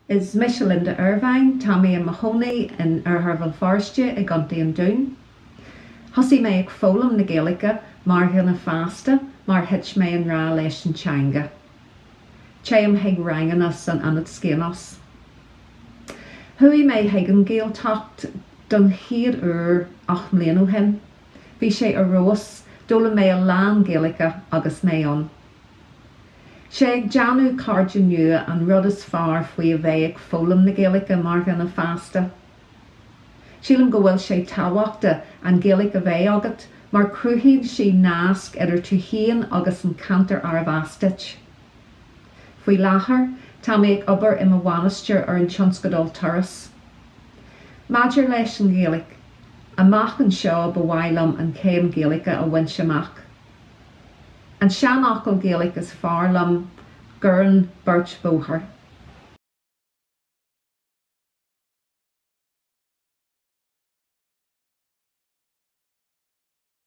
Is mise Linda Ervine, tá mé i mo chónaí in Oirthear Bhéal Feirste i gContae an Dúin. Thosaigh mé ag foghlaim na Gaeilge mar dhuine fásta mar thit mé i ngrá leis an teanga. Téim chuig ranganna san Ionad Skainos. Chuaigh mé chuig an Ghaeltacht don chéad uair 8 mbliana ó shin. Bhí sé ar fheabhas, d'fhoghlaim mé a lán Gaeilge agus mé ann. Sé ag déanamh cairde nua an rud is fearr faoi a bheith ag foghlaim na Gaeilge mar dhuine fásta. Sílim go bhfuil sé tábhachta an Ghaeilge a bheith agat mar cruthaíonn sí nasc idir tú féin agus an ceantar arbh as duit. Faoi láthair, tá mé ag obair i mo bhainisteoir ar an tionscadal Turas. Maidir leis an Ghaeilge, amach anseo ba mhaith liom an chéim Gaeilge a bhaint amach. An seanfhocal Gaeilge is fearr liom, Gorn beirt bhóthar.